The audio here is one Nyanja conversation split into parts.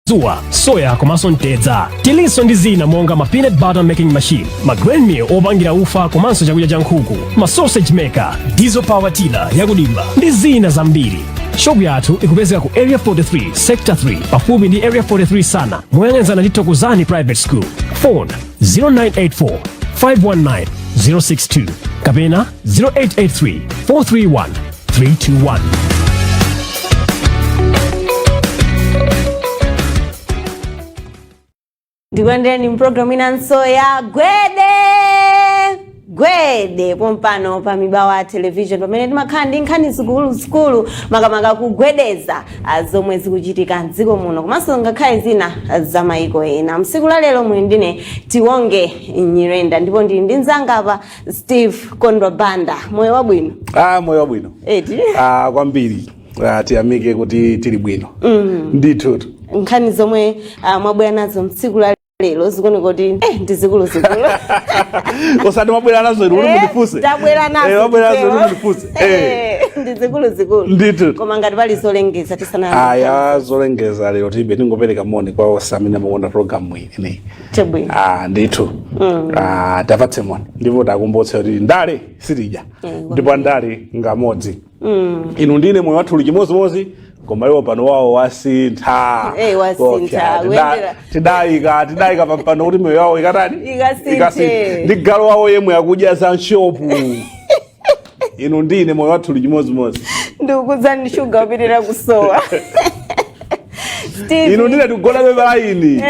Zuwa soya komanso mtedza. Tilinso ndi zina monga ma peanut butter making machine, ma grain mill opangira ufa komanso chakudya cha nkhuku, ma sausage maker, diesel power tiller yakudimba ndi zina zambiri. Shopu yathu ikupezeka ku Area 43, Sector 3, pafupi ndi Area 43 Sana, moyang'anizana ndi Thokozani Private School. Phone 0984 519 062 kapena 0883 431 321. Ndikulandireni mpulogalamu inanso ya Gwede Gwede pompano pa Mibawa Television, pamene timakhala ndi nkhani zikuluzikulu, makamaka kugwedeza zomwe zikuchitika mdziko muno komanso ngakhale zina za maiko ena. Msiku la lero muli ndine Tiwonge Nyirenda, ndipo ndili ndi mnzanga apa, Steve Kondwa Banda. Moyo wabwino? Ah, moyo wabwino. Eti? Ah, kwambiri. Ah, tiyamike kuti tili bwino ndithu. Nkhani zomwe mwabwera nazo mtsiku la lero zikuoneka kuti ndi zikuluzikulu. Osati mwabwera nazo inu kuti mundifunse. Tabwera nazo. Mwabwera nazo titero. kuti mundifunse. Ndi zikuluzikulu. Ndithu. Koma ngati pali zolengeza tisana Aya, zolengeza lero tilibe, tingopereka moni kwa onse amene amakonda programu iyi ineyi. Chabwino. Ah, ndithu. Ah, tapatse moni ndipo takumbutse kuti ndale sitidya ndipo andale ngamodzi. Inu ndine moyo wathu uli chimodzimodzi, koma iwo pano wawo wasintha. Wasintha, Kopya. kuyendera. Tidayika pampando kuti moyo wawo ikatani? Ikasinthe. Ndi galu wawo yemwe akudya za nshopu. Inu ndine moyo wathu uli chimodzimodzi. Ndikukuuzani, shuga upitirira kusowa, Steve. Inu ndine tikugonabe palaini.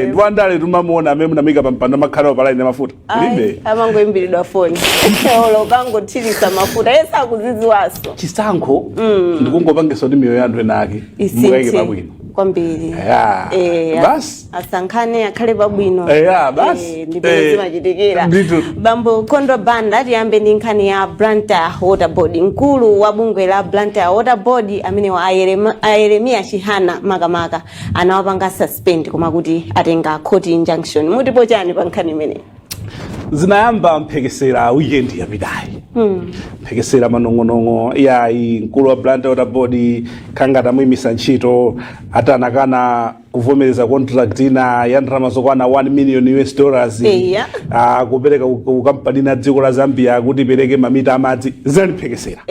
Ndipo andale tumamuona amene munamika pampando amakhala palaini amafuta kulibe. Amangoimbiridwa foni olo ukangothirisa mafuta yese akuzidziwaso. Chisankho ndikungopangisa kuti miyoyo ya anthu ena ake mukayike Isinthe pabwino. Kwambiri. Ya, basi. Asankhane akhale pabwino. Ya, basi. Ndipo zimachitikira. Ndithu. Bambo Kondwa Banda, tiyambe ndi nkhani ya Blantyre Water Board. Mkulu wa bungwe la Blantyre Water Board amene wa a Yeremiya Chihana makamaka anawapanga suspend, koma kuti atenga court injunction. Mutipo chani pa nkhani imeneyi? Zinayamba mphekesera weekend yapitayi, mphekesera, manong'onong'o, iyayi, mkulu wa Blantyre Water Board khangati amuyimisa ntchito atanakana kuvomereza contract ina ya ndalama zokwana 1 million US dollars kupereka ku kampani na dziko la Zambia kuti ipereke mamita amadzi. Zinali mphekesera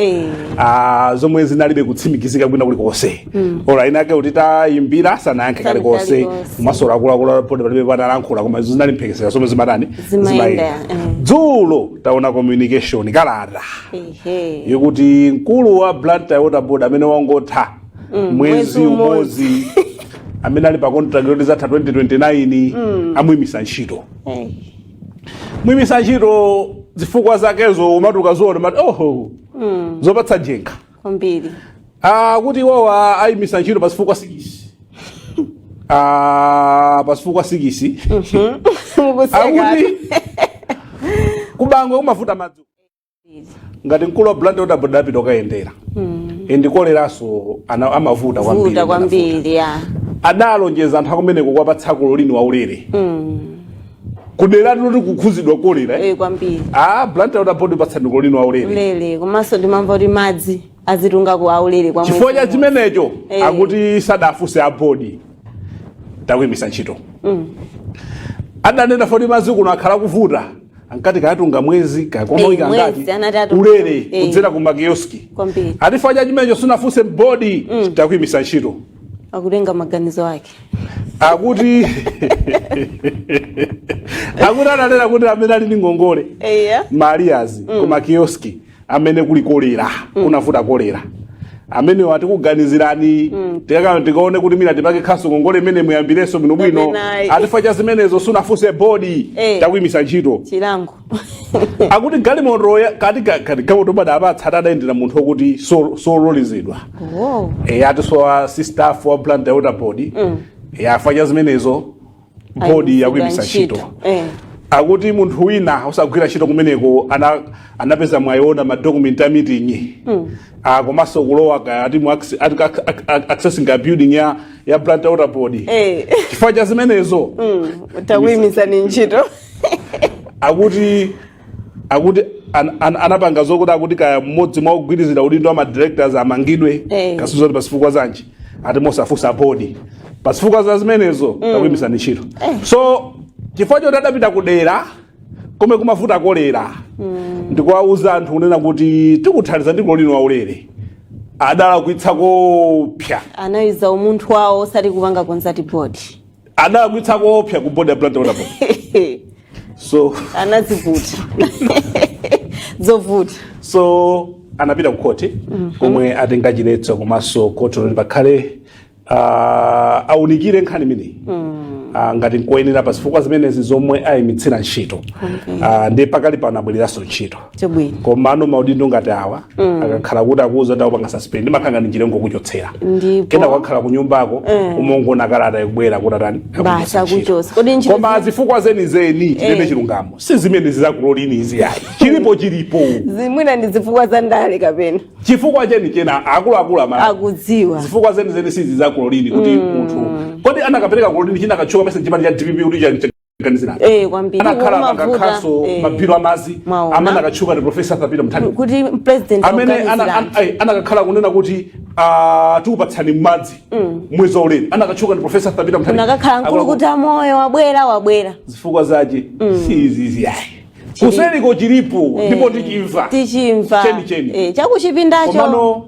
zomwe zinalibe kutsimikizika kwina kulikonse. Ora inake kuti tayimbira sanayankhe kalikonse. Kalikonse. Komanso akuluakulu a board palibe panalankhula, koma izo zinali mphekesera zomwe zimatani? Zimayenda. Dzulo taona communication, kalata yokuti mkulu wa Blantyre Water Board amene wangotha mwezi mwezi umodzi. Umodzi, amene ali pa contract yoti zatha 2029, amuyimisa ntchito. Muyimisa ntchito, zifukwa zakezo umati ukaziona umati oho, zopatsa njenga. Kwambiri. Ah, kuti iwowa ayimisa ntchito pa zifukwa 6, pa zifukwa 6. Mukuseka. Akuti kubangwe kumavuta madzi. Ngati mkulu wa Blantyre Water Board apita ukayendera, and koleraso amavuta kwambiri. Vuta kwambiri, ya. Adalonjeza anthu akumeneko kuwapatsa chlorine waulere kudera loti kukhuzidwa kolera, eh? Kwambiri. Ah, Blantyre Water Board ipatsani chlorine waulere. Ulere, komanso ndimamva kuti madzi azitunga ku aulere kwa Chifukwa mwezi cha chimenecho, akuti sadafunse a board, takuyimisa ntchito. Adanena foti madzi kuno akhala kuvuta, ankati kayatunga mwezi kakomawika Mwezi, angati anati atunga. ulere kudzera ku makioski. Kwambiri. Ati chifukwa cha chimenecho sunafunse board, takuyimisa ntchito. Akutenga maganizo ake. Akuti ananena kuti amene ali ndi ngongole ma arrears ku makioski amene kuli kolera, kunavuta kolera, amenewo atikuganizirani, tikaone kuti mina tipake khasu ngongole imene muyambirenso bwinobwino. Kapena. Ati chifukwa cha zimenezo sunafunse board, takuyimisa ntchito. Chilango. Akuti galimoto kati galimoto bada apatsa adayendera munthu wokuti sololezedwa. Ati so si staff wa Blantyre Water Board, chifukwa cha zimenezo board yakuyimisa ntchito. Akuti munthu wina osagwira ntchito kumeneko anapeza mwayiona madocument a meeting, komanso kulowa ati mu ati accessing a building ya Blantyre Water Board. Chifukwa cha zimenezo Takuyimisani ntchito. Akuti anapanga zokuti akuti kaya mmodzi mwa ogwirizira udindo wa ma directors amangidwe, kasuzoti pasifukwa zanji, ati mosafunsa board, Pazifukwa za zimenezo takuyimisani ntchito. So chifukwa choti adapita kudera komwe kumavuta kolera ndikuwauza anthu kunena kuti tikuthandiza ndi chlorine waulere, adalakwitsa kopsa. Anayuza umunthu wawo, osati kupanga consult board. Adalakwitsa kopsa ku board ya Blantyre Water Board. So Anazivuta zovuta. So anapita ku khoti komwe atenga chiletso, komanso khoti loti pakhale awunikire nkhani imeneyi ngati nkoyenera pa zifukwa zimenezi zomwe ayimitsira ntchito. Ndi pakali pano abwereranso ntchito. Komano maudindo ngati awa, akakhala kuti akuuza kuti akupanga suspend, ndimakhala ngati njira ngokuchotsera. Kena kwakhala ku nyumbako, umongona kalata ikubwera kuti atani? Basi, Akuchotsa ntchito. Akuchotsa. Kodi ntchito Koma zifukwa zenizeni, tinene chilungamo, si zimene za chlorine izi ayi. Chilipo, chilipo. Zimwina ndi zifukwa za ndale kapena? Chifukwa cheni chena akuluakulu amala Akudziwa. Zifukwa zenizeni sizi za chlorine, kuti munthu kodi anakapereka chlorine chinakatchuka pese chipani cha DPP kuti chaganizira? Eh, kwambiri. Anakhala Kumavuta, pangakhaso mabhilo amazi Mwaona. amene akatchuka ndi Professor Arthur Peter Mutharika. Kuti president Amene akuganizira anthu. anakakhala kunena kuti tikupatsani madzi mwezi waulere, anakatchuka ndi Professor Arthur Peter Mutharika. Kunakakhala nkulu kuti amoyo wabwera, wabwera. Zifukwa zache sizizi ayi, kuseriko chilipo ndipo tichimva. Tichimva. Cheni cheni. Chakuchipindacho. Komano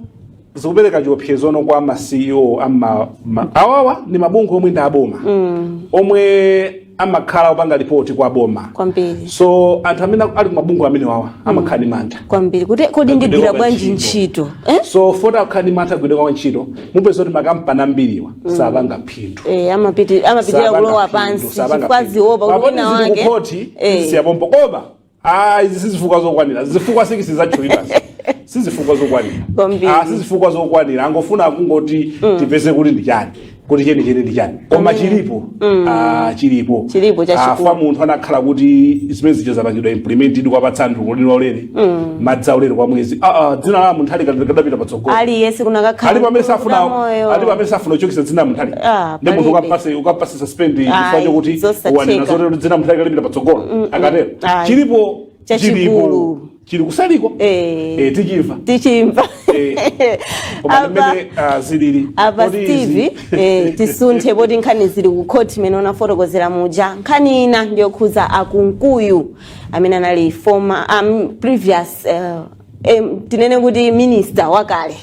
zikupereka chiopsezono kwa ma CEO ama awawa ni mabungwe omwe ndi aboma, omwe amakhala opanga ripoti kwa boma. So anthu amene ali kumabungwe amene wawa amakhala ndi mantha. Kwambiri, kuti kodi ndigwira bwanji ntchito, eh? So fota akukhala ndi mantha kugwira kwa ntchito, mupeza kuti makampani ambiriwa sapanga phindu. Eh, amapitira Sapanga kulowa phindu, pansi sapanga chifukwa phindu. ziopa kuti Papoti wina zili wake kukhoti siyapompo, koma izi sizifukwa zokwanira. Zifukwa 6 zatchulidwazi sizifukwa zokwanira. Sizifukwa zokwanira, angofuna kungoti tipeze kuti ndi chani, kuti cheni cheni ndi chani, koma chilipo, chilipo. Chilipo chachikulu. Fa munthu anakhala kuti zimene zija zapangidwa implemented, kwapatsa anthu chlorine waulere, madzi aulere kwa mwezi, dzina la munthu ali kadapita patsogolo. Aliyense kunakakhala Alipo amene safuna moyo. Alipo amene safuna kuchokesa dzina Mutharika. Ndi munthu Palibe. ukampase suspend chifukwa Ayi, chokuti zosatheka. wanena zotero kuti dzina Mutharika lipita patsogolo, akatero Ayi. chilipo. Chachikulu. Chilipo, chili kusaliko. Tichimva. Tichimva. Koma ndimene zilili. Apa Kodi Steve, tisunthe poti nkhani zili ku court imene unafotokozera muja. Nkhani ina ndiyokhuza akunkuyu amene anali former, previous, tinene kuti minister wakale.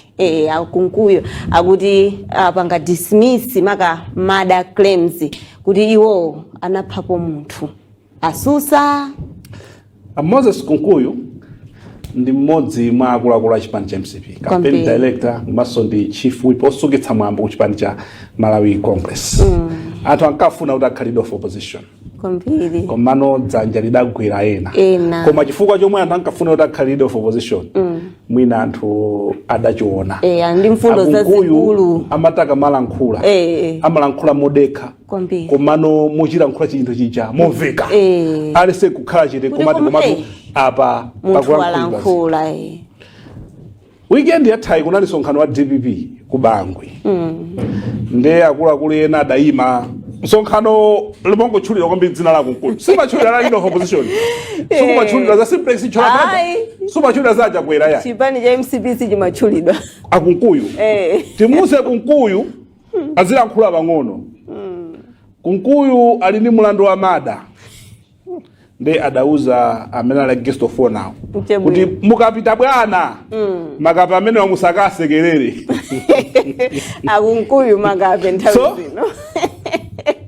Akunkuyu akuti apanga dismiss maka murder claims kuti iwo anaphapo munthu, asusa. Moses Kunkuyu ndi mmodzi mwa akuluakulu a chipani cha MCP, campaign director komanso ndi chief whip osungitsa mwambo ku chipani cha Malawi Congress. Anthu ankafuna kuti akhale leader of opposition. Komano dzanja lidagwera ena. Ena. Koma chifukwa chomwe anthu ankafuna kuti akhale leader of opposition, mwina anthu adachiona. Ndi mfundo Akunkuyu zazikulu. Amataka malankhula, amalankhula modekha, komano muchilankhula chinthu chija momveka. Alese kukhala chete. Kuti Komati koma, komatu apa munthu pakulankhulidwa. walankhula. Weekend yathayi kunali msonkhano wa DPP ku Bangwe. Nde akuluakulu ena adayima msonkhano limongotchulira kwambiri dzina la Kunkuyu. Simatchulira la leader of opposition, sikumatchulira za Simplex Chithyola, sumatchulira za Chakwera ya. Chipani cha MCP sichimatchulidwa. Akunkuyu, timuze Kunkuyu azilankhula pang'ono. Kunkuyu ali ndi mulandu wa murder, ndi adauza amene ali guest of honor kuti mukapita bwana, makape amene wamusakasekerere. Akunkuyu makape nthawi zino.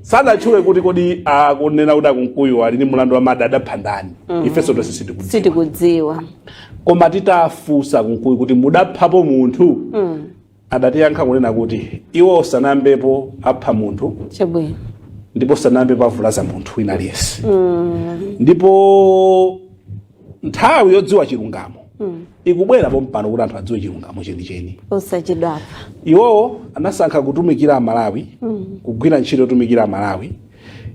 Sadatchule kuti kodi akunena kuti akunkuyu ali ndi mulandu wa murder adapha ndani. Ifenso tonse sitikudziwa. Sitikudziwa. Koma titafunsa Kunkuyu kuti mudaphapo munthu, adatiyankha kunena kuti iwo sanambepo apha munthu ndipo sanambepo avulaza munthu wina aliyense, ndipo nthawi yodziwa chilungamo ikubwera pompano kuti anthu adziwe chilungamo chenicheni. Osachedwapa. Iwowo anasankha kutumikira Amalawi, kugwira ntchito yotumikira Amalawi.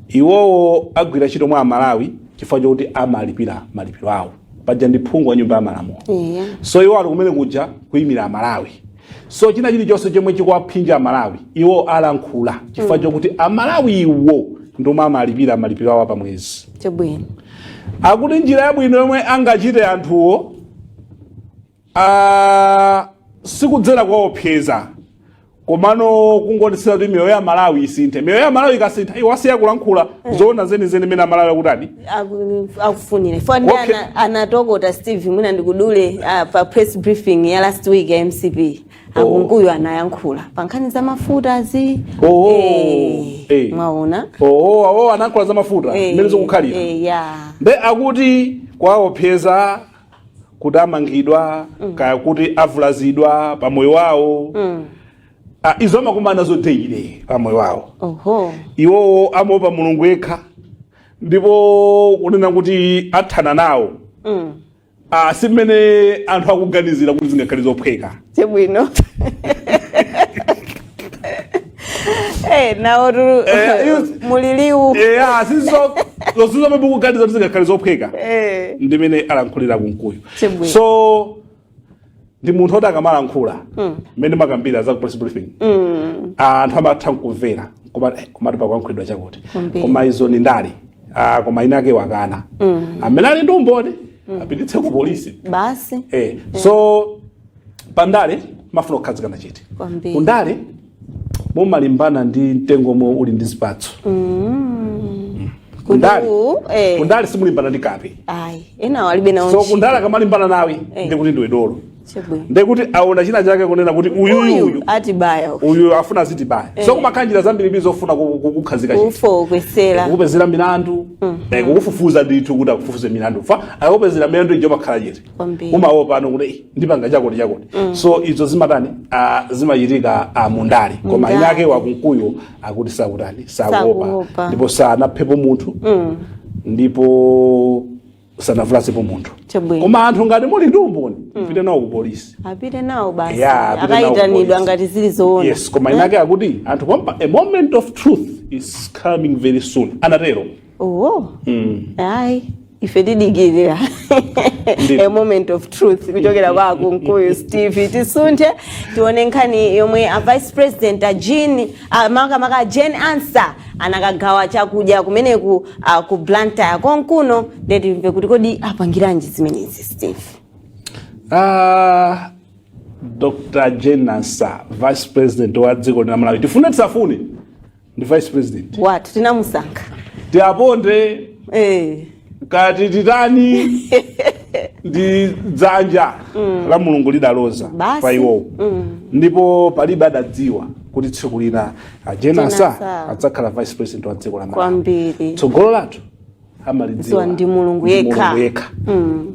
Iwowo agwira ntchito mwa Amalawi chifukwa chokuti amalipira malipiro awo, paja ndi phungu wa nyumba ya malamulo. So iwo ali kumene kuja kuyimira Amalawi, so china chilichonse chomwe chikuwaphinja Amalawi iwo alankhula chifukwa chokuti Amalawiwo ndomwe amalipira malipiro awo pamwezi. Akuti njira yabwino yomwe angachite anthuwo sikudzera kuwaopseza. Komano kungoonetsetsa kuti miyoyo ya Malawi isinthe. Miyoyo ya Malawi ikasintha, iwo asiya kulankhula zoona zenizeni mmene Amalawi akutani. Akufunira fo ndi anatokota Steve, mwina ndikudule, pa press briefing ya last week ya MCP, aKunkuyu anayankhula pa nkhani za mafutazi. Mwaona? Oh, anayankhula za mafuta mmene zikukhalira. Ya. Nde akuti kwaopseza kuti amangidwa, kaya kuti avulazidwa pa moyo wawo. Ah, izo amakumana nazo daily pa moyo wawo. Iwowo amaopa Mulungu yekha, ndipo kunena kuti athana nawo, ah, si mmene anthu akuganizira kuti zingakhale zophweka. Chabwino. Nawo tu muliliwu. Ah, sizo zomwe mukuganiza kuti zingakhale zophweka. Ndimene alankhulira Kunkuyu. Chabwino. So ndi munthu oti akamalankhula, mmene makambira za ku press briefing, anthu amatha nkumvera, koma komatu pakulankhulidwa chakuti. Koma izo ni ndale. Ah, koma inake wakana. Amene ali ndi umboni apititse ku polisi. Basi. So pandale mafuna kukhazikana chete. Kundale mumalimbana ndi mtengo omwe uli ndi zipatso. Kundale, kundale simulimbana ndi kape. Ayi, ena alibe nawo So ntchito. kundale akamalimbana nawe, ndikuti ndiwe dolo, ndikuti aona china chake kunena kuti uyu uyu atibaya. Uyu afuna azitibaya. So kumakhala njira zambirimbiri zofuna kukhazika chete. Kufokwesera. Kukupezera milandu, kukufufuza ndithu, kuti akufufuze milandu. Fa akupezera milandu ijo, makhala chete. Umaopa ano kuti, "Eh, ndipanga chakuti chakuti." So izo zimatani? Ah, zimachitika mundale. Koma Mundale. inake waKunkuyu akuti sakutani? Sakuopa. Sakuopa. Ndipo sanaphepo munthu, ndipo sanavulazepo munthu. Koma anthu ngati muli ndi umboni, mpite nawo ku polisi. Apite nawo basi. Yeah, apite nawo ku Akayitanidwa polisi. ngati zili zoona. Yes, koma inake akuti anthu kwamba a moment of truth is coming very soon, anatero. Oh. Ayi, ife tidikirira a moment of truth kuchokera kwa Kunkuyu Steve. Tisunthe tione nkhani yomwe a Vice President a Jean, makamaka Jane Ansah, anakagawa chakudya kumeneku ku Blantyre konkuno. Ndetimve kuti kodi apangiranji zimenezi, Steve? Dr Jane Ansah, Vice President wa dziko lina Malawi, tifune tisafune ndi Vice President. Wathu, tinamusankha. Tiaponde kati titani, ndi dzanja la Mulungu lidaloza pa iwowo, ndipo palibe adadziwa kuti tsiku lina a Jane Ansah Ansah adzakhala Vice President wa dziko la Malawi. Tsogolo lathu amalidziwa Dziwa ndi Mulungu ndi yekha. Mulungu yekha.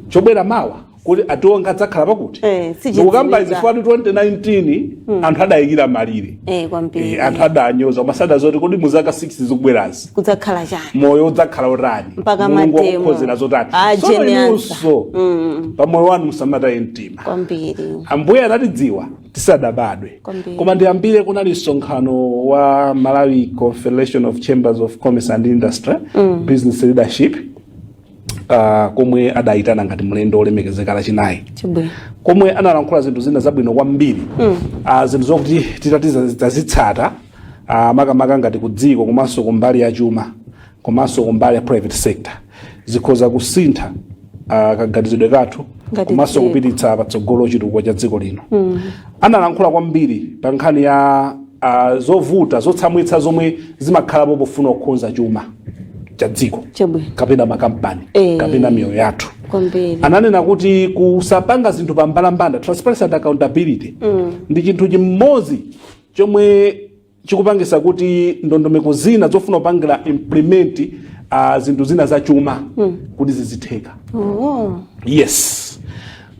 Chobwera mawa kuti atiwonga adzakhala pakuti. Sichidziwika. Ndikukamba izi fuati 2019 anthu adayikira malire. Kwambiri. Anthu adanyoza, koma sadazoti kodi mu zaka 6 zikubwerazi kudzakhala chani? Moyo udzakhala utani? Mpaka Mulungu matemo. wakukhozera zotani? Ah, Tsono Jane inunso pamoyo wanu musamataye mtima. Ambuye anatidziwa tisadabadwe. Koma ndiyambire, kunali msonkhano wa Malawi Confederation of Chambers of Commerce and Industry Business Leadership, komwe adayitana ngati mlendo olemekezeka Lachinayi, komwe analankhula zinthu zina zabwino kwambiri, zinthu zokuti titati tazitsata, makamaka ngati ku dziko komanso kumbali ya chuma komanso kumbali ya private sector, zikhoza kusintha kaganizidwe kathu ngati komanso dziko. Kupititsa patsogolo chitukuko cha dziko lino. Analankhula kwambiri pa nkhani ya zovuta zotsamwitsa zomwe zimakhalapo pofuna kukonza chuma cha dziko kapena makampani kapena miyoyo yathu. Ananena kuti kusapanga zinthu pa mbalambanda, transparency and accountability, ndi chinthu chimodzi chomwe chikupangisa kuti ndondomeko zina zofuna kupangira implement zinthu zina za chuma kuti zizitheka. Yes,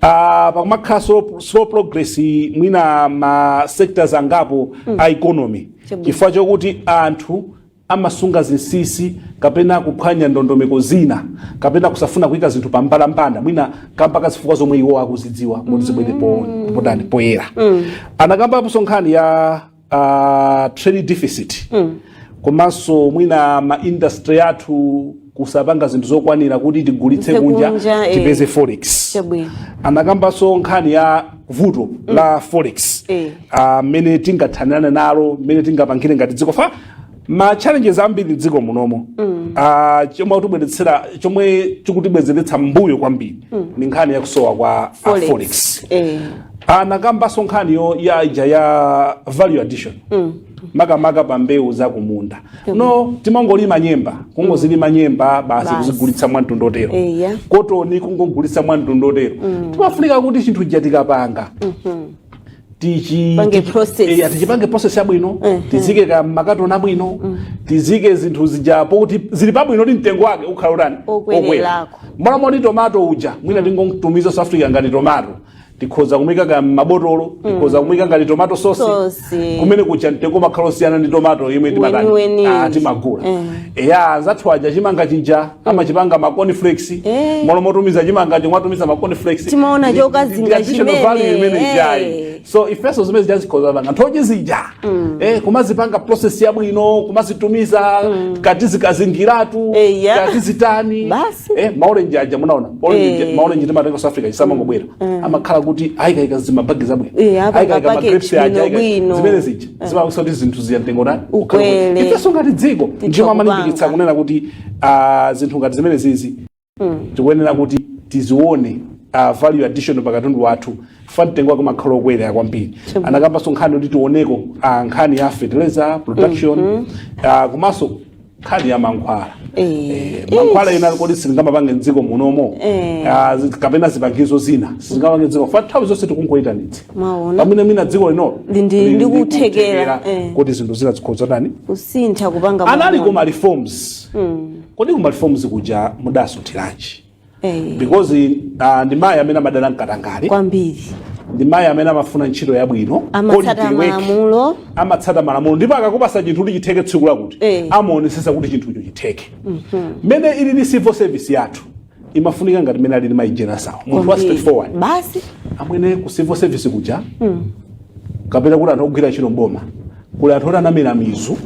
pakumakhala slow progress mwina ma sectors angapo a economy chifukwa chokuti anthu amasunga zinsinsi kapena kuphwanya ndondomeko zina kapena kusafuna kuyika zinthu pa mbalambanda, mwina kamba kazifukwa zomwe iwo akuzidziwa kuti zibwere potani poyera. Anakambaponso nkhani ya trade deficit komanso mwina ma industry athu kusapanga zinthu zokwanira kuti tigulitse kunja, kunja, tipeze forex. Anakambanso nkhani ya vuto la forex, mmene tingathanirane nalo, mmene tingapangire ngati dziko. Fa ma challenges ambiri mdziko munomo, chomwe akutibweretsera, chomwe chikutibwezeretsa mbuyo kwambiri, ndi nkhani yakusowa kwa forex. Forex. Anakambanso nkhaniyo ya ija ya value addition, makamaka pa mbewu za kumunda. No, timangolima nyemba, kungozilima nyemba basi, Basi. kuzigulitsa mwamtundu otero. Kotoni kungogulitsa mwamtundu otero. Timafunika kuti chinthu chija tikapanga tichi Pange process. Tichipange process yabwino, tizike ka makatoni abwino, tizike zinthu zija pokuti zili pabwino kuti mtengo wake ukhala utani? Okwererako. Mbona moti tomato uja mwina tingotumiza South Africa ngati tomato, tikhoza kumika ka mabotolo, tikhoza kumika ngati tomato sauce. Sauce. Kumene kuja mtengo makhala osiyana ndi tomato imwe timatani? Weni-weni. Ah, timagula. Eya, anzathu aja chimanga chija amachipanga ma cornflakes. Mono motumiza chimanga chomwe atumiza ma cornflakes. Timaona chokazinga Ndi additional chimene, value imene ijayi. So ifeso zimene zija zikhoza panga nthochi zija, kumazipanga process yabwino, kumazitumiza kati zikazingiratu, kati zitani. Basi. Maorenji aja munaona orange, maorenji timatenga South Africa chisamangobwera, amakhala kuti ayikayika zimabagi zabwino, Apanga ayikayika package magrapes aja, bwino bwino. Zimene zija zimakusa kuti zinthu ziya mtengo tani? Ukwere. Ifeso ngati dziko ndiwo amalimbikitsa kupanga. Kunena kuti zinthu ngati zimene zizi tikuyenera kuti tizione value addition pakatundu wathu fa mtengo wake umakhala okwera kwambiri. Anakambanso nkhani kuti tioneko nkhani ya fertilizer production, komanso nkhani ya mankhwala. Mankhwala ena kodi sitingamapange mdziko munomo? Kapena zipangizo zina sizingapange mdziko fa nthawi zonse tikungoyitanitsa Mwaona. pamene mwina dziko lino Ndi kuthekera, kuti zinthu zina zikhoza tani? Kusintha, kupanga Anali mwamuna. kuma reforms. Kodi kuma reforms kuja mudasunthiranji? Because ndi mayi amene amadana mkatangale Kwambiri. Ndi mayi amene amafuna ntchito yabwino, Amatsata quality work. malamulo. Amatsata malamulo, ndipo akakupasa chinthu kuti chitheke tsiku lakuti, amaonesesa kuti chinthucho chitheke. Mmene ili ndi civil service yathu imafunika ngati mmene alili mayi Jane Ansah, munthu wa straightforward. Basi. Amwene, ku civil service kuja kapena kuti anthu ogwira ntchito mboma, kuli anthu oti anamera mizu,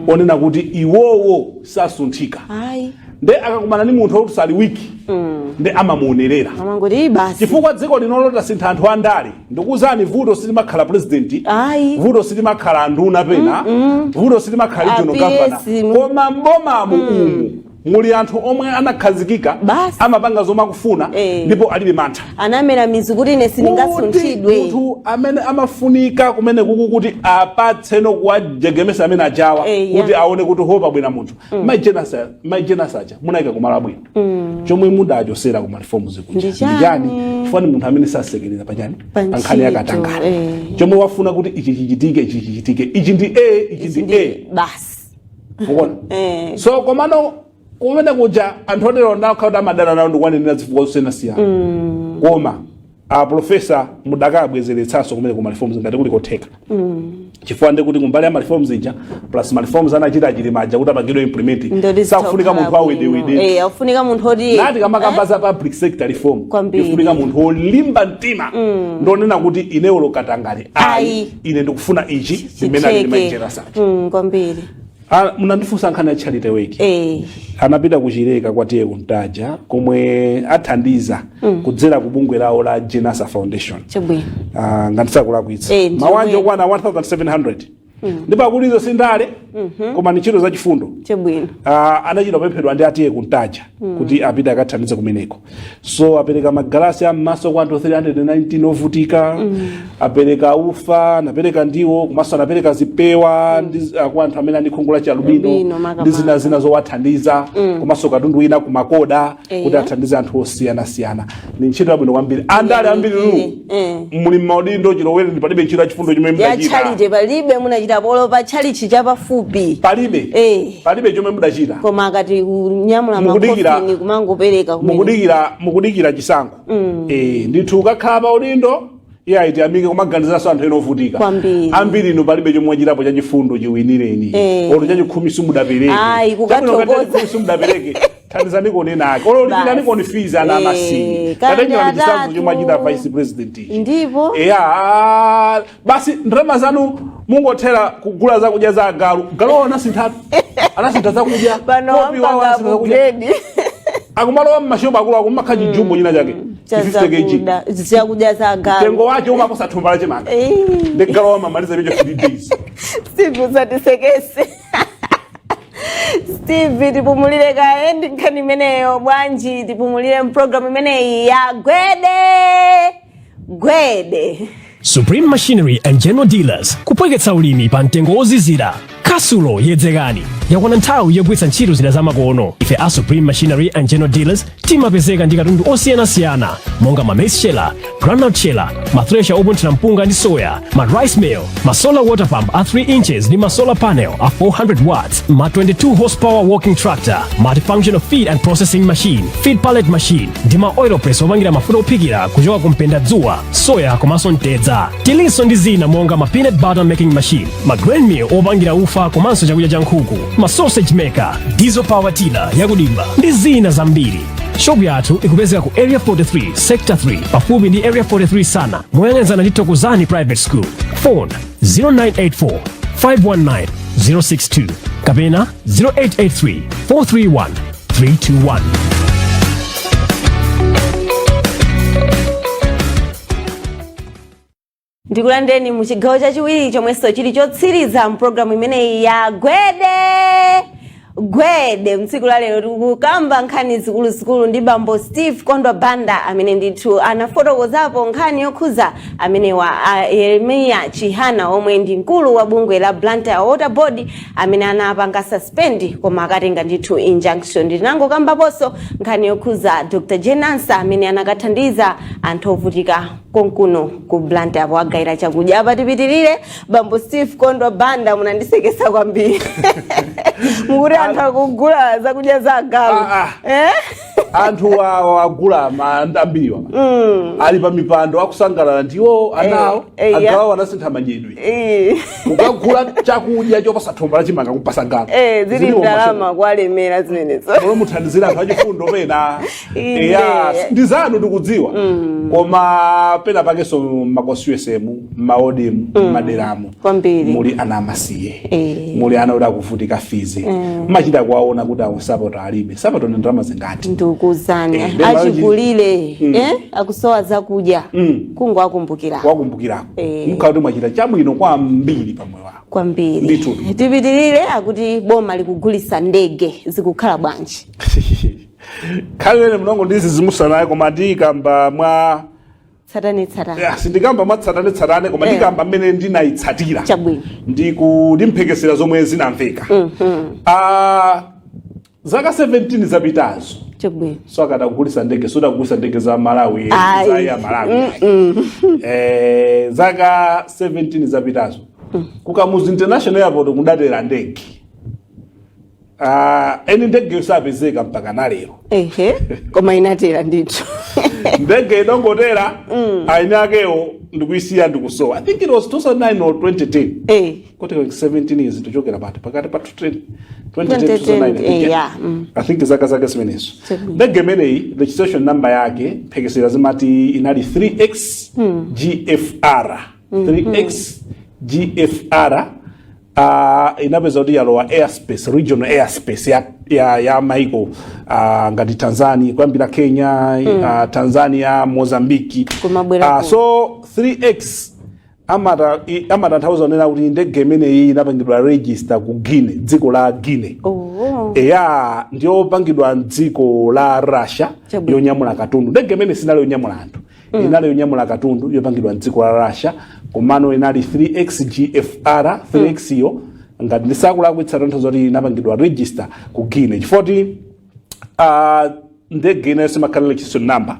onena kuti iwowo sasunthika. Ayi. Nde akakumana ndi munthu oti sali weak, nde amamuonerera. Amangoti basi. Chifukwa dziko lino lotasintha anthu andale, ndikuwuzani, vuto silimakhala president, Ayi. vuto silimakhala anduna pena, vuto silimakhala regional A PS. governor, koma mbomamu umu muli anthu omwe anakhazikika, Basi. amapanga zomwe akufuna, ndipo alibe mantha. Anamera mizu kuti ine Kuti sindingasunthidwe. munthu amene amafunika kumene kuku kuti apatseno kuwajegemesa amene ajawa, kuti aone kuti hopa bwina munthu, mayi Jane Ansah aja munayika kumalo abwino. Chomwe mudachosera kuma reforms kuja Ndi chani? ndi chani? Chifukwa ni munthu amene sasekerera pachani? Pa Pa nkhani ntchito, yakatangale. Chomwe wafuna kuti ichi chichitike, ichi chichitike, ichi ndi A, ichi ndi A. Basi. Mukuona? So komano kumene kuja anthu otero ndakhala kuti amadana nawo, ndikuwanenera zifukwa zosiyanasiyana, koma a professor mudakabwezeretsanso kumene kuma reforms ngati kuli kotheka, chifukwa ndi kuti kumbali ya ma reforms ija plus ma reforms anachita achilima aja kuti apangidwe implement, Ndoti sakufunika munthu awedewede. Akufunika munthu oti Nati kamakamba za public sector reform, Kwambiri. ifunika munthu wolimba mtima, ndonena kuti inewo lokatangale ayi, Ayi. ine ndikufuna ichi, ndimene ali Chitheke. mayi Jane Ansah. Kwambiri. Ah, munandifunsa nkhani ya charity work. Anapita kuchileka kwa T/A Kuntaja komwe athandiza kudzera ku bungwe lawo la Jane Ansah Foundation. Chabwino. Ngati sakulakwitsa, Ndiyo mawanja bwino. okwana 1700, ndipo akulizo sindale koma ni ntchito zachifundo. Chabwino. Anachita kupemphedwa ndi a T/A Kuntaja kuti apite akathandize kumeneko. So apereka magalasi am'maso kwa anthu 319 ovutika, apereka ufa, anapereka ndiwo, komanso anapereka zipewa ndi kwa anthu amene ali khungu la chialubino Albino, makamaka. ndi zina zina zowathandiza, komanso katundu wina kumakoda kuti athandize anthu osiyanasiyana. Ni ntchito yabwino kwambiri. Andale ambiri nu muli m'maudindo chilowere, ndi palibe ntchito yachifundo chimwe Ya mudachita. charity palibe munachita, polo pa charity chapafupi. Palibe. Palibe chomwe mudachita. Koma akati kunyamula makofini kumangopereka kumene. Mukudikira chisankho. Ndithu ukakhala pa udindo, iye ayiti amike kumaganizanso anthu ena ovutika. Kwambiri. Ambiri inu palibe chomwe mwachitapo chachifundo chiwinireni. Olo chachikhumi simudapereke. Ayi, Chabwino, ngati kukathokoza. chachikhumi simudapereke, thandizani koni ake, olo lipirani koni fees ana amasiye. Kandi Katengerani chisankho atatu. chomwe achita vice president ichi. Ndipo Eya, basi, ndalama zanu mungothera kugula zakudya za agalu. Galu anasinthatu, anasintha zakudya. Pano Kopi wawo wampanga anasintha zakudya. upgrade. Akumalowa mmashopu akulu akumakha chijumbo china chake Cha 50 kg. zakudya za agalu. Mtengo wake umakosa thumba la chimanga, ndi galu wamamaliza picho 3 days. Steve, usatisekese. Steve, tipumulire kaye ndi nkhani imeneyo. Bwanji tipumulire mpulogalamu imeneyi ya Gwede. Gwede. Supreme Machinery and General Dealers, kupweketsa ulimi pa mtengo wozizira. Kasulo yedzekani, yakwana nthawi yogwiritsa ntchito zida zamakono. Ife a Supreme Machinery and General Dealers timapezeka ndi katundu osiyanasiyana monga ma maize sheller, groundnut sheller, ma thresher opunthira mpunga ndi soya, ma rice mill, ma solar water pump a 3 inches ndi ma solar panel a 400 watts, ma 22 horsepower walking tractor, multifunctional feed and processing machine, feed pallet machine ndi ma oil press opangira mafuta ophikira kuchoka ku mpendadzuwa, soya komanso mtedza. Tilinso ndi zina monga ma peanut butter making machine, ma grain mill opangira ufa komanso chakudya cha nkhuku, ma sausage maker, diesel power tiller yakudimba ndi zina zambiri. Shopu yathu ikupezeka ku Area 43, Sector 3, pafupi ndi Area 43 sana, moyang'anizana ndi Thokozani Private School. Phone 0984 519 062 kapena 0883 431 321. Ndikulandireni mu chigawo chachiwiri chomwenso chili chotsiriza mpulogalamu imeneyi ya Gwede Gwede. Mtsiku la lero tikukamba nkhani zikuluzikulu ndi bambo Steve Kondwa Banda, amene ndithu anafotokozapo nkhani yokhuza amenewa a Yeremiya Chihana, omwe ndi mkulu wa bungwe la Blantyre Water Board, amene anapanga suspend koma akatenga ndithu injunction. Ndinangokambaponso nkhani yokhuza Dr Jane Ansah, amene anakathandiza anthu ovutika konkuno ku Blantyre apo agayira chakudya. Apa tipitirire. Bambo Steve Kondwa Banda, munandisekesa kwambiri mukuti anthu akugula zakudya za agalu. Ah, ah. Eh? Anthu awa agula ambiriwa ali pa mipando akusangalala ndiwo anawo. Agalu anasintha madyedwe. Ukagula chakudya chopasa thumba la chimanga kupasa galu. Zili Ziliwo. ndalama kwalemera zimenezo. Momwe muthandizira anthu achifundo pena. Inde. Eya, ndi zanu ndikudziwa, koma pena pakenso mmaconstituency, mmaodimu, mmaderamo Kwambiri. muli ana amasiye, muli ana kuti akuvutika fees, machita kuwaona kuti awo sapato alibe. Sapato ndi ndalama zingati? Ndikuzani. Ndi malo. Achikulire akusowa zakudya, kungowakumbukira. Wakumbukirako. Mukhala kuti mwachita chabwino kwambiri pamoyo wako. Kwambiri. Ndithu. Tipitirire. Akuti boma likugulisa ndege, zikukhala bwanji? Khalele mnongo ndizi zimusanaye, koma ndikamba mwa Tsatane tsatane. Ya, sindikamba mwa tsatane tsatane, koma ndikamba mmene ndinayitsatira. Chabwino. Ndimphekesera zomwe zinamveka. Ah, zaka 17 zapitazo. So akadagulisa ndege, sodagulisa ndege za Malawi Ayi. za ya Malawi, ayi. Zaka 17 zapitazo ku Kamuzu International Airport kudatera ndege. Ah, eni ndege yosapezeka mpaka nalero. Ehe, koma inatera ndithu. Ndege idongotera, aini akewo ndikuisiya ndikusowa. I think it was 2009 or 2010. Kuti 17 years tichokera pati pakati pa 2010, 2010, 2009, I think, yeah. I think zaka zake zimenezo. Chabwino. Ndege imeneyi, registration number yake, mphekesera zimati inali 3X GFR, 3X GFR. Inapeza kuti yalowa airspace, regional airspace ya maiko ngati Tanzania, kuyambira Kenya, Tanzania, Mozambiki. Kumabwera So 3X amatanthauza kunena kuti ndege imeneyi inapangidwa register ku Guinea, dziko la Guinea. Oh. Eya, ndiyopangidwa mdziko la Russia. Chabwino. Yonyamula katundu. Ndege imene sinali yonyamula anthu, inali yonyamula katundu yopangidwa mdziko la Russia, komano inali 3X GFR. 3X yo, ngati ndisakulakwitsa, tanthauza kuti inapangidwa register ku Guinea, chifukwa ndege inayonso imakhala registration number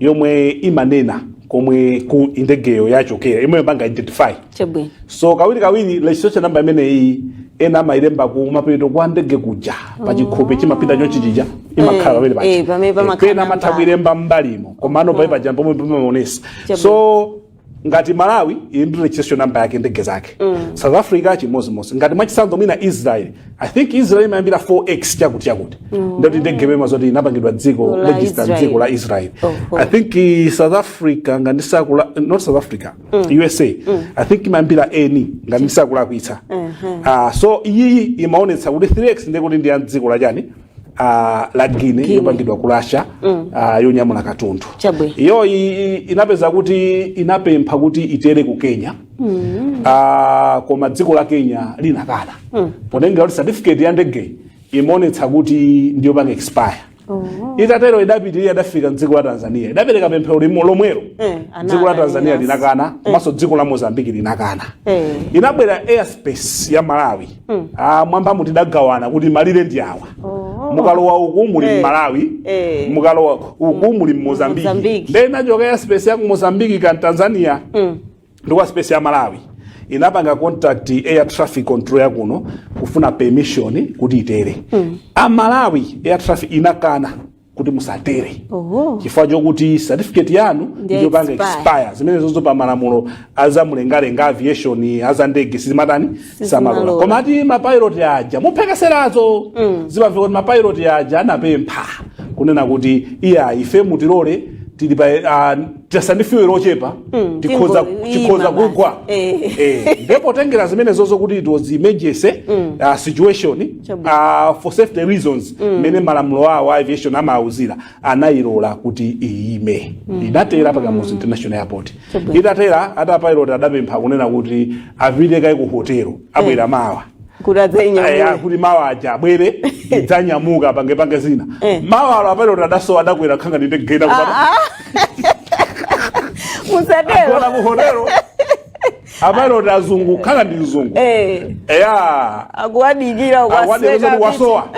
yomwe imanena komwe ku ndegeyo yachokera, imwe imapanga identify. So kawiri kawiri registration number imeneyi ena amayilemba ku mapeto kwa ndege kuja, pa chikhope chimapita chonchi chija, imakhala pamene paja. Pamene pamakhala Pena amatha namba. kuilemba m'mbalimo, komano pamene paja pomwe pamaonesa. So ngati Malawi ili ndi registration number yake ndege zake, South Africa chimozimozi, ngati mwachitsanzo mwina Israel, I think Israel imayambira 4X chakuti chakuti, ndoti ndege imene zoti inapangidwa dziko La register Israel. dziko la Israel. Oho. I think South Africa, ngati ndisakula, not South Africa, USA, I think imayambira N, ngati ndisakulakwitsa. So iyi imaonetsa kuti 3X ndekuti ndi ya dziko la chani, la Guinea, yopangidwa ku Russia, yonyamula katundu. Chabwino. Iyo inapeza kuti inapempha kuti itere ku Kenya, koma dziko la Kenya linakana, potengera kuti certificate ya ndege imaonetsa kuti ndiyopanga expire. Itatero idapitirira, idafika mdziko la Tanzania, idapereka pemphero limo lomwelo. Dziko la Tanzania linakana, komanso dziko la Mozambiki linakana. Inabwera airspace ya Malawi. Ah, mwambamu tidagawana kuti malire ndi awa. Mukalowa uku muli Malawi, mukalowa uku muli Mozambiki. Mozambiki. Nde inachoka airspace ya ku Mozambiki kan Tanzania ndikuwa space ya Malawi, inapanga contact air traffic control yakuno kufuna permission kuti itere. A Malawi air traffic inakana kuti musatere chifukwa chokuti certificate yanu Ndiye ndiyopanga expire. expire. Zimene zozo pa malamulo azamlengalenga, aviation, azandege, sizimatani, samalola. Sizimalola. Koma ati mapilot aja muphekeserazo zimamveka kuti mapilot aja anapempha kunena kuti iya, ife mutilole, tili pa tasandi fuel ochepa, tikhoza Tingo- tikhoza ima basi. kugwa. Ndipo tengera zimene zozo kuti it was emergency situation, for safety reasons, mmene malamulo awo a aviation amauzira, anayilola kuti iyime. Inatera pa Kamuzu International Airport. Itatera, ata pilot adapempha kunena kuti apite kayi ku hotelo, abwera mawa. Kuti adzayinyamule. Aya, kuti mawa aja abwere, idzanyamuka, pange zina. Mawa alo apilot adasowa, adakwera khanga ndindegenda kupata Musatero. Agona ku hotelo apilot azungu, khanga ndi mzungu. Eya. Akuwadikira. Akuwadikira kuti wasowa.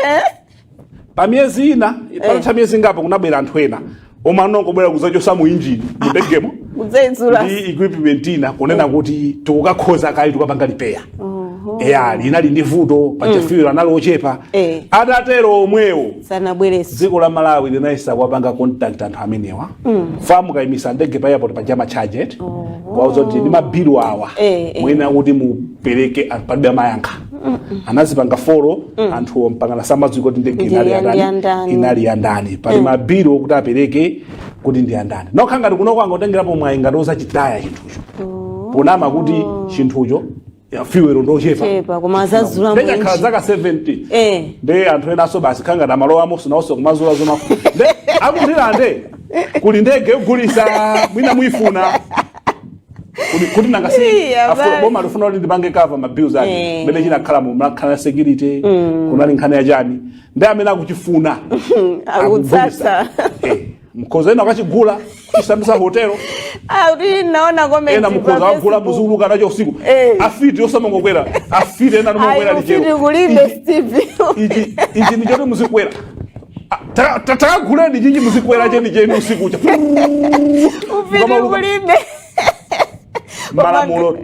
Pa miyezi ina, patatha miyezi ingapo, kunabwera anthu ena omwe anongobwera kudzachosa mu injini mundegemo Kudzayitsula. ndi equipment ina, kunena kuti tikukakhoza kali, tikapanga repair. Eya, linali ndi vuto paja, fuel anali ochepa. Atatero omwewo Sanabwereso. dziko la Malawi linayesa kuwapanga contact anthu amenewa. Fa mukayimisa ndege pa airport paja ma charge kwauza kuti ndi mabilu awa, mwina kuti mupereke, anthu palibe amayankha. Anazipanga follow anthuwo mpaka samadziwika kuti ndege Ndi inali ya- yandani. Ndi yandani. Inali yandani, pali mabilu okuti apereke kuti ndi yandani. Nokha ngati kunoko angotengerapo mwayi ngati osachitaya chinthucho, ponama kuti chinthucho ya fuel ndochepa. Chepa, koma azazula ndechakhala mwenji. zaka 70. Nde anthu enanso basi khangati amalowamo nawonso kumazula zoma, nde akundilande kuli ndege yogulisa, mwina muifuna kuti nanga si Iya, basi. boma lifuna kuti ndipange cover ma bills ake. Mmene chinakhala mu mnakhala security, kunali nkhani yachani, ndi amene akuchifuna Akutsatsa. akugulisa. Mkhoza ena akachigula chisambisa hotelo. Ah, kuti naona comment Ena mukhoza pa wagula Facebook. muzuluka nacho usiku. Afiti osamangokwera, afiti ena Ayi, nomokwera ufiti lichero. kulibe, Steve. Ichi ndichoti muzikwera. Ah, takaguleni chinji, muzikwera cheni cheni usiku cha Ufiti kulibe. Malamulo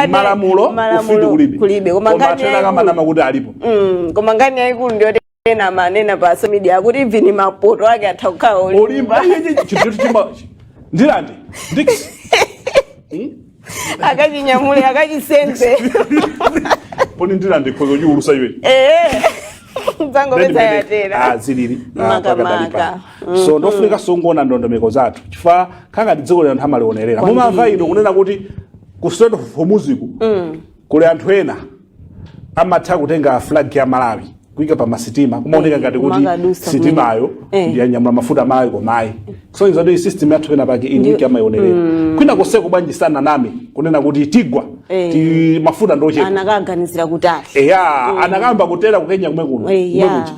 malamulo Malamulo ufiti kulibe. kulibe. Koma koma nkhani atena yayikulu kamanama kuti alipo. Koma nkhani yayikulu ndiyoti ena manena pa social media kuti even mapoto ake atha kukhala olimba. olimba. Chinthu chimba ndilande ndix Akachinyamule, akachisenze. Poni ndilande khozo chiulusa iwe. Dzangopeza yatera. Zilili Makamaka. pakadali pano. So ndofunika songona ndondomeko zathu, chifukwa khangati dziko lino anthu amalionerera. Mumamva ino kunena kuti ku Strait of Hormuz kuli anthu ena amatha kutenga flag ya Malawi kuyika pa masitima, kumaoneka ngati kuti kumakadusa sitimayo kumene. ndiyanyamula mafuta a Malawi, komayi kusonyeza kuti system yathu pena pake ili wiki, amaionerera kwina koseko. Bwanji sananame kunena kuti tigwa ti mafuta ndochepa? Anakaganizira kutali. Eya, anakamba kutera ku Kenya kumwe kuno kumwe kuja.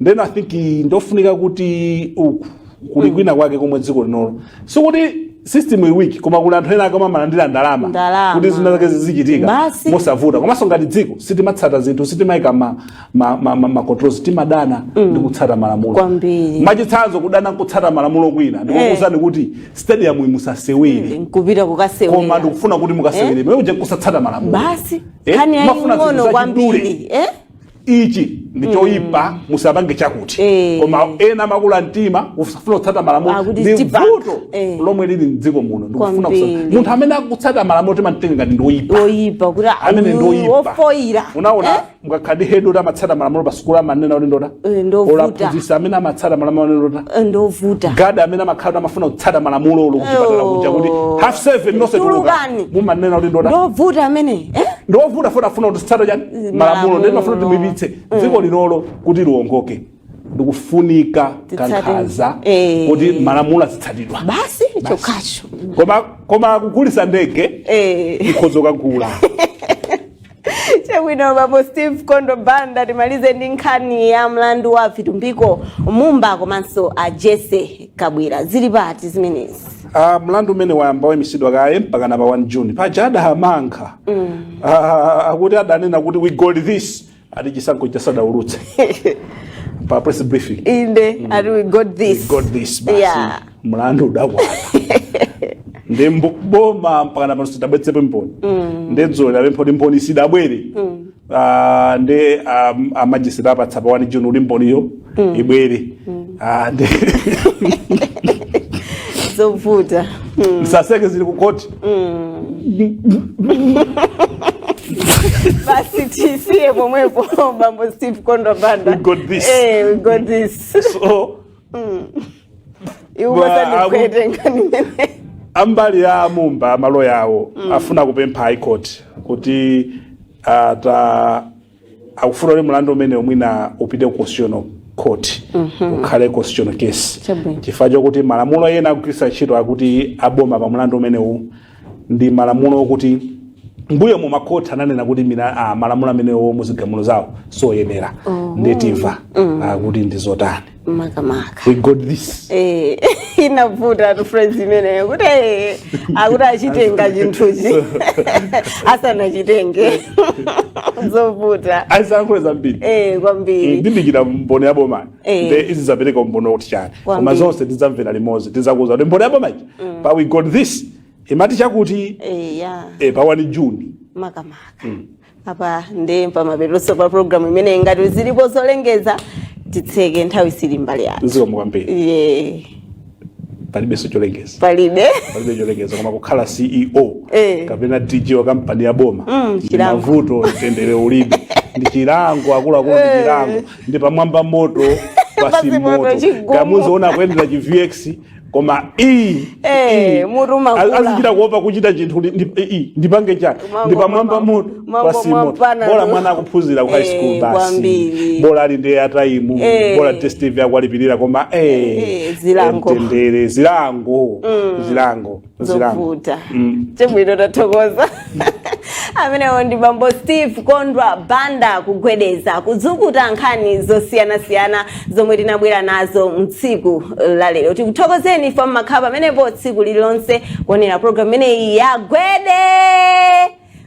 Then I think ndofunika kuti uku kuli kwina kwake komwe dziko linolo sikuti system ili weak, koma kuli anthu ena ake omwe amalandira ndalama Ndalama. kuti zina zake zizichitika Basi. mosavuta. Komanso ngati dziko sitimatsata zinthu, sitimayika ma controls, timadana ndi kutsata malamulo. Kwambiri. Mwachitsanzo, kudana kutsata malamulo kwina ndikukuwuzani kuti stadium musasewere, nkupita kukasewera. Koma ndikufuna kuti mukasewere, mwe kuja kusatsata malamulo. Basi, nkhani mafuna zinthu yaying'ono zachidule. Kwambiri, eh? Ichi ndi choyipa, musapange chakuti. Koma ena amakula mtima kusafuna kutsata malamulo. Akuti Ndi tipanga. vuto lomwe lili mdziko muno, ndikufuna Kwambiri. munthu amene akutsata malamulo timamtenga ngati ndi woyipa. Oyipa kuti Amene ndi woyipa. Ofoira. Unaona, Eh? mukakhala ndi head kuti amatsata malamulo pa sukulu, amanena kuti ndota Ndovuta. olaphunzitsa amene amatsata malamulo anena ndota. Ndovuta. Gada amene amakhala kuti amafuna kutsata malamulo, ulo kuchipatala kuja kuti 7:30 nonse tuluka, Tulukani. mumanena kuti ndota. Ndovuta amene, eh? Ndovuta funa afuna kuti tsata chani? Malamulo. Ndi mafuna kuti muipitse dziko linolo kuti liwongoke, ndikufunika kankhaza kuti malamulo azitsatidwa. Basi, chokhacho. Koma kugulisa ndege, mukhoza kugula. Chabwino, bambo Steve Kondwa Banda, timalize ndi nkhani ya mlandu wa Vitumbiko Mumba komanso a Jesse Kabwira. Zili pati zimenezi? Mlandu umene wayamba wayimisidwa kaye mpakana pa 1 June. Paja adamankha akuti adanena kuti "We got this", ati chisankho chasadaulutse pa press briefing. Inde, ati "We got this." "We got this" basi. Mlandu udakwana ndi boma mpakana pano sidabweretsepo mboni. Ndi dzulo lapempha kuti mboni sidabwere. Ndi a magistrate apatsa pa 1 June kuti mboniyo ibwere. Ndi Zovuta. Msaseke, zili ku koti. Basi, tisiye pomwepo, bambo Steve Kondwa Banda. We got this. We got this. So Iwe umasandikwete nkhani imene. Ambali ya Mumba, amaloya awo afuna kupempha High Court kuti ata akufuna kuti mlandu umene mwina upite ku Constitutional Court, ukhale constitutional case. Chabwino. Chifukwa chokuti malamulo ena akugwiritsa ntchito akuti aboma pa mlandu umenewu ndi malamulo okuti mbuyo mu makhoti ananena kuti malamulo amenewo muzigamulo zawo soyenera. Nditimva kuti ndi zotani. Makamaka. "We got this." Inavuta tu phrase imeneyo kuti akuti achitenga chinthuchi asanachitenge, zovuta. Aziyankhule zambiri. Kwambiri. Ndidikira mboni ya boma. Nde izi zapereka umboni wokuti chani, koma zonse tidzamvera limodzi. Tidzakuza kuti mboni ya boma iji pa "We got this" imati chakuti pa 1 June. Makamaka apa ndi pamapetonso pa programu imene. Ngati zilipo zolengeza, titseke, nthawi sili mbali yathu. Zikomo kwambiri. Palibenso cholengeza. Palibe. Palibe cholengeza, koma kukhala CEO kapena DG wa kampani ya boma ndi chilango. mavuto, mtendere ulibe, ndi chilango akuluakulu, ndi chilango, ndi pamwamba moto pasi Pasi moto, moto. chigumu. Kamuzoona kuyendera chi VX, koma i Mutu umakula. Azichita kuopa kuchita chinthu ndipange chani, ndi pamwamba moto Mambo pasi moto. mwampana Bola mwana akuphunzira ku high school basi. Kwambiri. Bola ali ndi airtime. Bola DStv akwalipirira, koma zilango. Mtendere, zilango, zilango, zilango. Zovuta. Chabwino, tathokoza. Amenewo ndi bambo Steve Kondwa Banda, kugwedeza, kudzukuta nkhani zosiyanasiyana zomwe tinabwera nazo mtsiku la lero. Tikuthokozeni ife mmakhala pamenepo tsiku lililonse kuonera programu imeneyi ya Gwede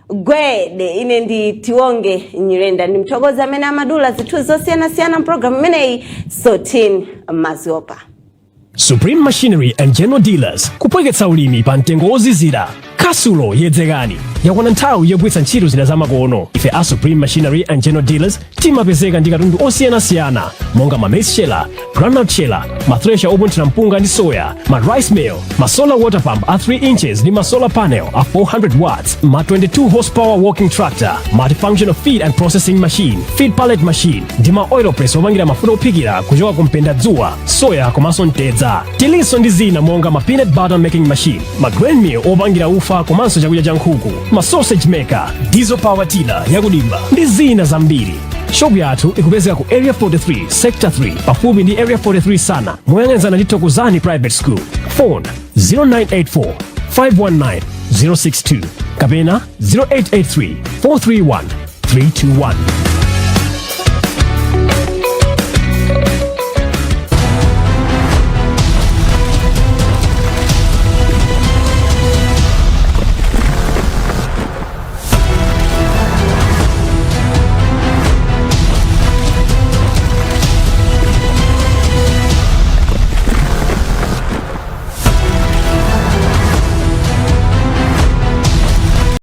Gwede. Ine ndi Tionge Nyirenda. Ndimthokoza amene amadula zithunzi zosiyanasiyana mpulogalamu imeneyi, Sotin Maziopa. Supreme Machinery and General Dealers, kupweketsa ulimi pa mtengo wozizira. Kasulo yedzekani, yakwana nthawi yogwiritsa ntchito zida zamakono. Ife a Supreme Machinery and General Dealers timapezeka ndi katundu osiyanasiyana monga ma maize sheller, groundnut sheller, ma thresher opunthira mpunga ndi soya, ma rice mill, ma solar water pump a 3 inches ndi ma solar panel a 400 watts, ma 22 horsepower walking tractor, multifunctional feed and processing machine, feed pallet machine ndi ma oil press opangira mafuta ophikira kuchoka ku mpendadzuwa, soya komanso mtedza. Tilinso ndi zina monga ma peanut butter making machine, ma grain mill opangira ufa komanso chakudya cha nkhuku, ma sausage maker, diesel power tiller yakudimba ndi zina zambiri. Shopu yathu ikupezeka ku Area 43, Sector 3, pafupi ndi Area 43 sana, moyang'anizana ndi Thokozani Private School. Phone 0984 519 062 kapena 0883 431 321.